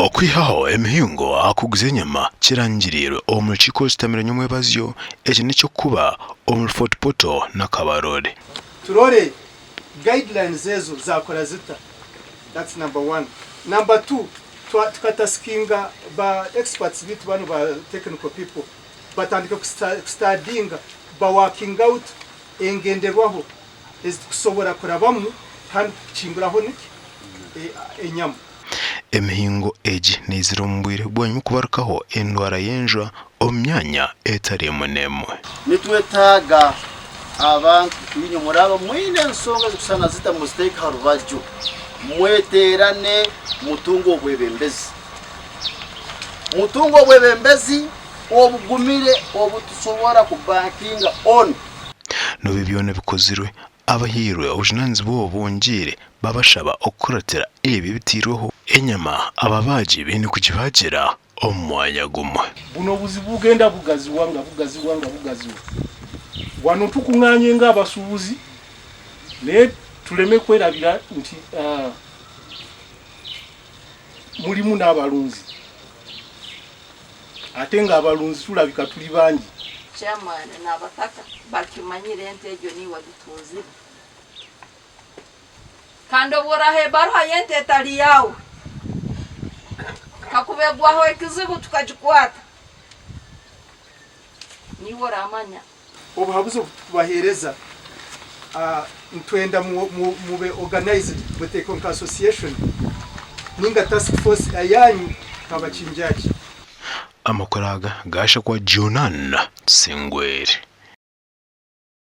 Okwihaho emihingo aha kuguza enyama kirangiriirwe omu rukiiko orukitamire nyomwebazyo, eki n'eky'okuba omuri Fort Portal na Kabarole. Turore guidelines ezo zakora zita that's number one. Number two tukataskinga ba experts bitu banu ba technical people batandike kustadinga ba working out engenderwaho ezitukusobora kurabamu kandi kukinguraho niki enyama. Emihingo egi neizira omu bwire bwanyima kubarukaho endwara y'enjwa omu myanya etari emwe n'emwe. Nitwetaaga abantu inywe muraaba mwine ensonga ezirikusana zita muziteeke ha rubaju, mweteerane mutunge obwebembezi. Mutunge obwebembezi obugumire obutusobora kubankinga on. N'obu byona bikozirwe, Abahairwe obujunaanizibwa obu bongyeire babashaba okukuratira ebi ebitairweho. Enyama ababaagi baine kugibaagira omu mwanya gumwe. Buno obuzibu bugenda bugaziwa nga bugaziwa nga bugaziwa. Wano tukung'anye ng'abasuubuzi naye tuleme kwerabira nti mulimu n'abalunzi ate ng'abalunzi tulabika tuli bangi. Chairman n'abataka bakimanyire ente egyo niiwe agitunzire. Kandi obu oraha ebaruha y'ente etali yaawe, kakuba egwaho ekizibu tukagikwata, niiwe oramanya. Obuhabuzi obu tukubaheereza, nitwenda mube organized muteekeho nka association ninga task force eyanyu nka bakinjaaki. Amakuru aga gaashakwa Jonan Singweri.